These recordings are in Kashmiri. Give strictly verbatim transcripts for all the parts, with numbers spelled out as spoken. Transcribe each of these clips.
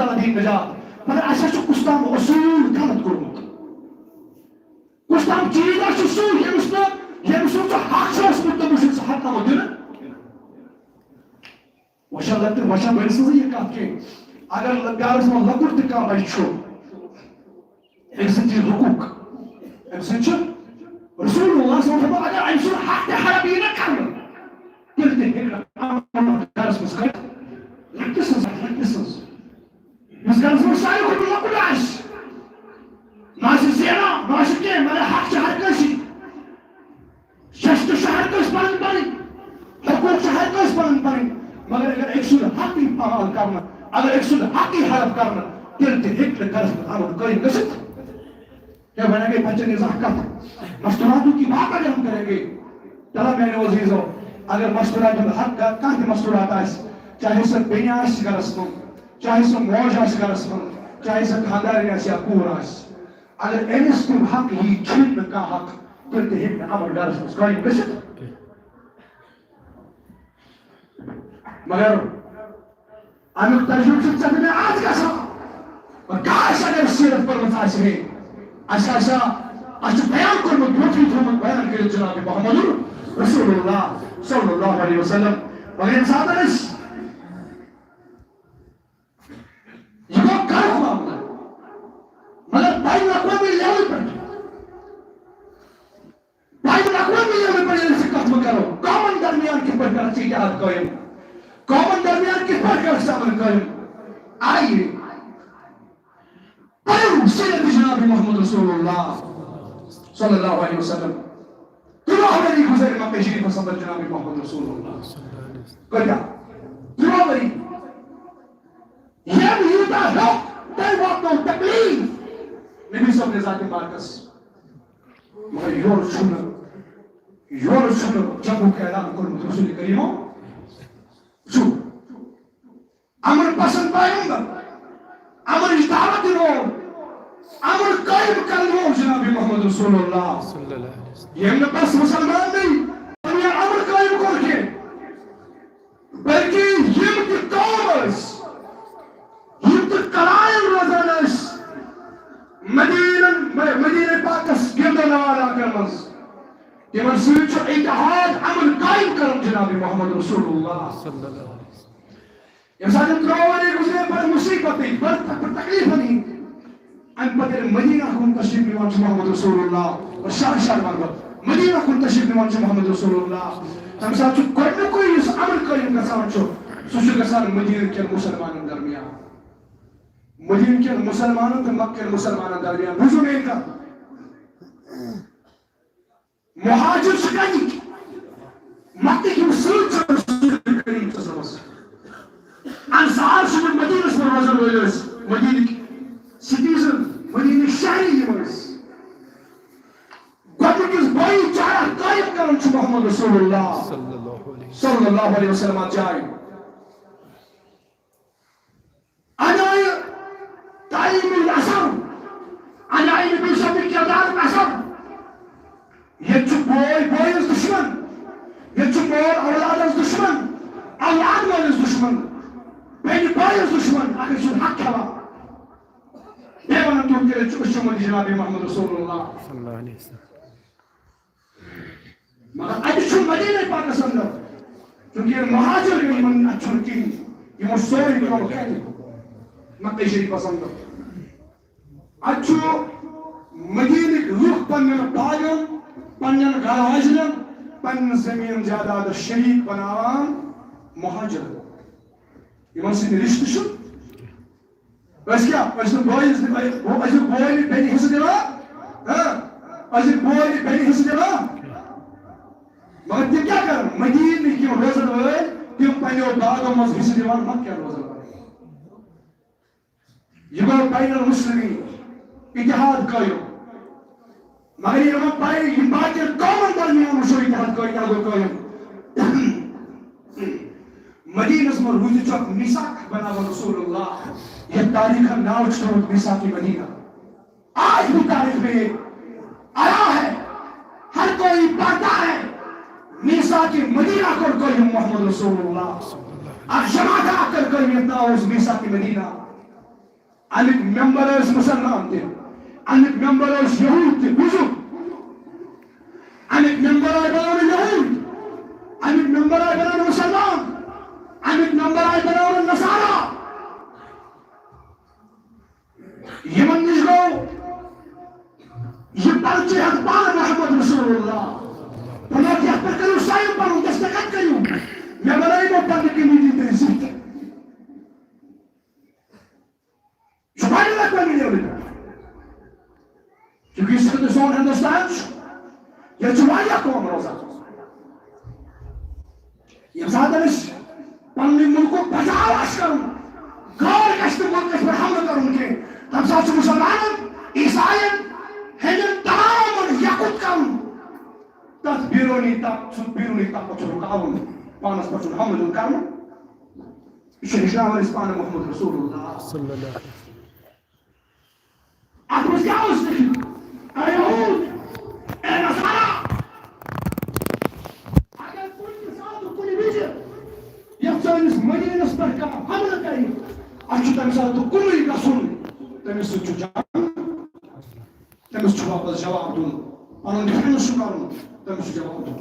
اللہ دِیہِ نجات۔ مگر اَسہِ ہا چھُ کُس تام اصوٗل غلط کوٚرمُت۔ کُس تام چیٖز آسہِ سُہ، ییٚمِس نہٕ، ییٚمِس نہٕ سُہ حق چھُ اوسمُت، تٔمِس چھُنہٕ سُہ حق آمُت دِنہٕ۔ وۄنۍ چھا لۄکٹہِ، وۄنۍ چھا بٔڑِ سٕنٛزٕے یہِ کَتھ کینٛہہ؟ اگر لۄ-، گَرَس منٛز لۄکُٹ تہِ کانٛہہ بَچہِ چھُ، أمۍ سٕنٛدۍ چھِ حقوٗق، أمۍ سٕنٛدۍ چھِ۔ رسول اللہ صلی اللہ علیہ وسلم، اگر أمۍ سُنٛد حق تہِ ہڑپ یی نہ کرنہٕ، تیٚلہِ تہِ ہیٚکہِ نہٕ عمل گرس منٛز کٔرِتھ۔ لۄکٹہِ سٕنٛز، لۄکٹہِ سٕنٛز۔ یُس گرس منٛز ساروی کھۄتہٕ لۄکُٹ آسہِ، نہ آسہِ زینان، نہ آسہِ کینٛہہ، مگر حق چھُ ہر کٲنٛسہِ۔ شش تہٕ شہر گٔژھ پنٕنۍ پنٕنۍ، حقوق چھِ ہر کٲنٛسہِ پنٕنۍ پنٕنۍ، مگر اگر أکۍ سُنٛد حق یی پامال کرنہٕ، اگر أکۍ سُنٛد حق یی ہڑپ کرنہٕ، تیٚلہِ تہِ ہیٚکہِ نہٕ گرس منٛز امن قٲیِم گٔژھِتھ۔ ہے، وۄنۍ اگے بچن یہِ زانٛہہ کتھ، مستوراتوں کی بات اگر ہم کریں گے، چلو میانیو عزیزو، اگر مستوراتن ہر کا-، کانٛہہ تہِ مستورات آسہِ، چاہے سۄ بیٚنہِ آسہِ گرس منٛز، چاہے سۄ موج آسہِ گرس منٛز، چاہے سۄ خانٛدارِنۍ آسہِ یا کوٗر آسہِ، اگر أمِس تہِ حق یی چھِنہٕ کانٛہہ حق، تیٚلہِ تہِ ہیٚکہِ نہٕ امن گرس منٛز قٲیِم گٔژھِتھ۔ مگر امیُک تجربہٕ چھُ ژےٚ تہٕ مےٚ آز گژھان۔ اور کاش اگر سیرت پٔرمٕژ آسہِ ہے، اَسہِ آسہِ ہا، اَسہِ چھُ بیان کوٚرمُت، برونٛٹھٕے تھوٚومُت بیان کٔرِتھ جناب محمد رسول اللہ صلی اللہ علیہ وسلم۔ مگر ییٚمہِ ساتہٕ أسۍ یہِ گوٚو غلط معاملہٕ۔ مگر بین الاقوامی لیولہِ پٮ۪ٹھ، بین الاقوامی لیولہِ پٮ۪ٹھ ییٚلہِ أسۍ کتھ وۄنۍ کرو، قومن درمیان کِتھ پٲٹھۍ کرکھ ژٕ اتحاد قٲیِم؟ قومن درمیان کِتھ پٲٹھۍ کرکھ ژٕ امن قٲیِم؟ آیہِ پٔرِو سیرت جناب محمد رسول اللہ صلی اللہ علیہ وسلم۔ ترٛواہ ؤری گُزٲرۍ مکہ شریفس اندر جناب محمد رسول اللہ۔ کۭتیاہ؟ ترٛواہ ؤری۔ ییٚمۍ یوٗتاہ ہیوٚک، تٔمۍ واتنوو تکلیٖف نبی صٲب نہِ ذاتِ پاکس۔ مگر یورٕ چھُنہٕ، یورٕ چھُنہٕ جنگُک اعلان کوٚرمُت رسول کریٖمو۔ چھُ امن پسند پیغمبر، امنٕچ دعوت دِنہٕ وول، امن قٲیِم کرن وول جناب محمد رسول اللہ۔ صلی اللہ علیہ وسلم۔ ییٚمۍ نہٕ بس مسلمان نٕے، دُنیا امن قٲیِم کوٚر کینٛہہ، بلکہ یِم تہِ قوم ٲسۍ، یِم تہِ قبایل روزان ٲسۍ مدیٖنن، مدیٖنہ پاکس گِرد و نواح علاقن منٛز، تِمن سۭتۍ چھُ اتحاد امن قٲیِم کران جناب محمد رسول اللہ۔ صلی اللہ علیہ وسلم۔ ییٚمہِ ساتہٕ ترٛواہ ؤری گُزرے، بڑٕ مُصیبت یی، بڑٕ تک-، بڑٕ تکلیٖفن یی۔ اَمہِ پتہٕ ییٚلہِ مدیٖنہ کُن تشریٖف نِوان چھُ محمد رسول اللہ، اور شاہ شاہ وَنہٕ بہٕ، مدیٖنہ کُن تشریٖف نِوان چھُ محمد رسول اللہ، تَمہِ ساتہٕ چھُ گۄڈٕنیُکُے یُس امن قٲیِم گژھان چھُ، سُہ چھُ گژھان مدیٖنہ کٮ۪ن مُسلمانن درمیان۔ مدیٖنہ کٮ۪ن مُسلمانن تہٕ مکہ کٮ۪ن مُسلمانن درمیان۔ بوٗزِو میٲنۍ کتھ۔ مہاجر چھِ کَتِکۍ؟ مکٕکۍ یِم سۭتۍ چھِ رسول کریم صلی اللہ علیہ وسلم۔ انصار چھِ یِم مدیٖنَس منٛز روزَن وٲلۍ ٲسۍ، مدیٖنٕکۍ سٹیزن، مدیٖنٕکۍ شہری یِم ٲسۍ۔ گۄڈٕنِکِس بٲیی چارہ قٲیِم کران چھُ محمد رسول اللہ صلی اللہ علیہ وسلم۔ صلی اللہ علیہ وسلم اتھ جایہِ۔ انہِ آیہِ تعلیٖم ہُنٛد اثر، انہِ آیہِ نبی صٲبٕنۍ کردارُک اثر۔ ییٚتہِ چھُ بوے بٲیِس دُشمن، ییٚتہِ چھُ مول اولادس دُشمن، اولاد مٲلِس دُشمن، بیٚنہِ بٲیِس دُشمن، اگر چھُ حق کھٮ۪وان۔ بیٚیہِ وَنان تِم تیٚلہِ چھُ، أسۍ چھِ أمتی جناب محمد رسول اللہ۔ صلی اللہ علیہ وسلم۔ مگر اتہِ چھُ مدیٖنہ پاکس اندر، چونکہ ییٚلہِ مہاجر گٔے، یِمن اتہِ چھُنہٕ کِہیٖنۍ، یِمو سورُے ترٛوو کتہِ؟ مکہ شریٖفس اندر۔ اتہِ چھُ مدیٖنٕکۍ لُکھ پننٮ۪ن باغن، پننٮ۪ن گرٕ واجنٮ۪ن، پننٮ۪ن زٔمیٖن جائیدادس شریٖک بناوان مہاجر۔ یِمن سۭتۍ رشتہٕ چھُ۔ أسۍ کیٛاہ؟ أسۍ چھِنہٕ بٲیِس، أسۍ چھِ بوے بیٚنہِ حصہٕ دِوان؟ ہاں؟ أسۍ چھِ بوے بیٚنہِ حصہٕ دِوان؟ مگر تِم کیٛاہ کرن؟ مدیٖنٕکۍ یِم روزن وٲلۍ، تِم پننیو باغو منٛز حصہٕ دِوان مکہ کٮ۪ن روزن وٲلۍ۔ یہِ گوٚو بین المسلمین اتحاد قٲیِم۔ مگر ییٚلہِ وۄنۍ پَے یہِ باقین قومن درمیان وٕچھو اتحاد قٲیِم، کیٛاہ گوٚو قٲیِم؟ مدیٖنس منٛز روٗزِتھ چھُ اکھ میثاق بناوان رسول اللہ، یتھ تاریخن ناو چھُ تھوٚومُت میثاق مدینہ۔ آج بھی تاریخ میں یہ آیا ہے، ہر کوئی پڑھتا ہے، میثاق مدینہ کر قٲیِم محمد رسول اللہ۔ اکھ جماعت آ کر قٲیِم، یتھ ناو اوس میثاق مدینہ۔ اَمِکۍ ممبر ٲسۍ مُسلمان تہِ، اَمِکۍ ممبر ٲسۍ یہوٗد تہِ۔ بوٗزِو، اَمِکۍ ممبر آے بناونہٕ یہوٗد، اَمِکۍ ممبر آے بناونہٕ مُسلمان، اَمِکۍ ممبر آے بناونہٕ نصارا۔ یِمن نِش گوٚو یہِ پرچہِ ہٮ۪تھ پانہٕ محمد رسول اللہ۔ فرمووُکھ، یَتھ پٮ۪ٹھ کٔرِو سایِن پنُن، دستخط کٔرِو۔ مےٚ بنٲیِو پننہِ کمیٹی تُہۍ زِٹھۍ۔ چھُ واریاہ لَگ بَگ مِلیونٕے پٮ۪ٹھ۔ چونکہ یُس تہِ سون ہندوستان چھُ، ییٚتہِ چھِ واریاہ قوم روزان۔ ییٚمہِ ساتہٕ أسۍ پننہِ مُلکُک بچاو آسہِ کرُن، غٲر گژھِ نہٕ مُلکس پٮ۪ٹھ حملہٕ کرُن کینٛہہ، تمہِ ساتہٕ چھُ مُسلمانن، عیساین، ہیٚنٛدٮ۪ن تمامن یکُت کرُن۔ تتھ بیرونی طاقت، سُہ بیرونی طاقت چھُ رُکاوُن، پانس پٮ۪ٹھ چھُنہٕ حملہٕ دیُن کرنہٕ۔ یہِ چھُ ہیٚچھناوان أسۍ پانہٕ محمد رسول اللہ۔ صلی اللہ علیہ وسلم۔ اتھ منٛز کیٛاہ اوس لیکھِتھ؟ اے یہوٗد، اے نصارا، اگر کُنہِ ساتہٕ کُنہِ وِزِ یتھ سٲنِس مدیٖنس پٮ۪ٹھ کانٛہہ حملہٕ کرِ، اسہِ چھُ تمہِ ساتہٕ کُنُے گژھُن، تٔمِس سۭتۍ چھُ جنگ، تٔمِس چھُ واپس جواب دیُن، پنُن ڈفینس چھُ کرُن، تٔمِس چھُ جواب دیُن۔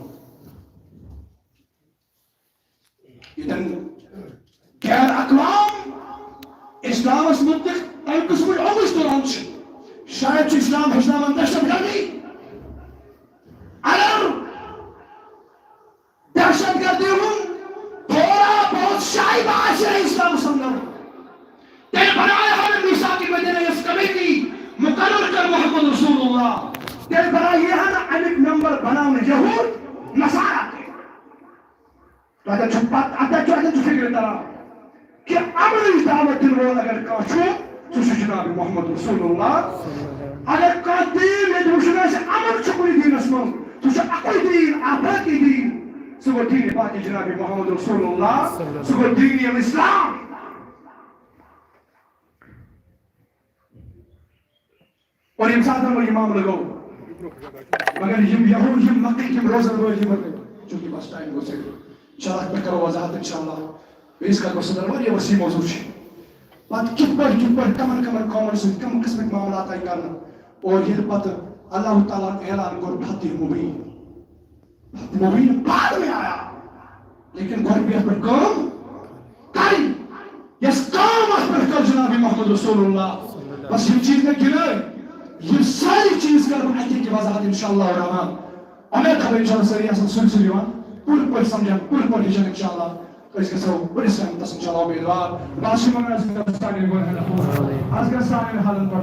ییٚتٮ۪ن غیر اقوام اسلامس متعلق تمہِ قٕسمٕچ آمٕچ تُلان چھِ، شاید چھُ اسلام ہیٚچھناوان دہشت گردی۔ اگر دہشت گردی ہُنٛد تھوڑا بہت شائبہ آسہِ ہے اسلامس اندر، تیٚلہِ بناوِ ہا نہٕ میثاق مدینہ یۄس کمیٹی مقرر کٔر محمد رسول اللہ، تیٚلہِ بناوِ ہا نہٕ امیُک ممبر بناونہٕ یہوٗد نصارا تہِ۔ تۄہہِ چھُ پتہ، اَتٮ۪تھ چھُ، اَتٮ۪تھ چھُ فِکرِ تران کہِ اَمنٕچ دعوت دِنہٕ وول اگر کانٛہہ چھُ، سُہ چھُ جناب محمد رسول اللہ۔ اگر کانٛہہ دیٖن ییٚتہِ وٕچھُن آسہِ، اَمن چھُ کُنہِ دیٖنَس منٛز، سُہ چھُ اَکُے دیٖن، اَکھ باقٕے دیٖن۔ سُہ گوٚو دیٖن پاکِ جناب محمد رسول اللہ، سُہ گوٚو دیٖن الاسلام۔ اور ییٚمہِ ساتہٕ وۄنۍ یہِ معاملہٕ گوٚو، مگر یِم یہوٗد، یِم مکٕکۍ، یِم روزن وٲلۍ، یِم، چوٗنٛکہِ بس ٹایم گوٚو ژےٚ، انشاءاللہ، اتھ پٮ۪ٹھ کرو وضاحت، انشاءاللہ، بیٚیِس کرو صدر، واریاہ وسیع موضوع چھُ۔ پتہٕ کِتھ پٲٹھۍ، کِتھ پٲٹھۍ، کمن، کمن قومن سۭتۍ، کم قٕسمٕکۍ معاملات آیہِ کرنہٕ، اور ییٚلہِ پتہٕ اللہ تعالیٰ ہن اعلان کوٚر فتح مبین، مبین بعد میں آیا، لیکن گۄڈٕ پیٚیہِ اَتھ پٮ۪ٹھ کٲم کرٕنۍ۔ یۄس کٲم اَتھ پٮ۪ٹھ کٔر جناب محمد رسول اللہ، بس یِم چیٖز مےٚ گِنٛدٲے، یِم سٲری چیٖز کرٕ بہٕ اَتہِ کہِ وضاحت انشاءاللہ الرحمن۔ اُمید کرو انشاءاللہ سٲری آسن سُلہِ سُلہِ یِوان، پوٗرٕ پٲٹھۍ سمجھان، پوٗرٕ پٲٹھۍ ہیٚچھان انشاءاللہ۔ أسۍ گژھو بٔڑِس ٹایمَس اِنشاءاللہ اُمیٖدوار۔ بہٕ حظ چھُس وَنان، أسۍ گژھو سانٮ۪ن گۄڈٕنٮ۪ن حالَن، أسۍ گژھو سانٮ۪ن حالَن پٮ۪ٹھ۔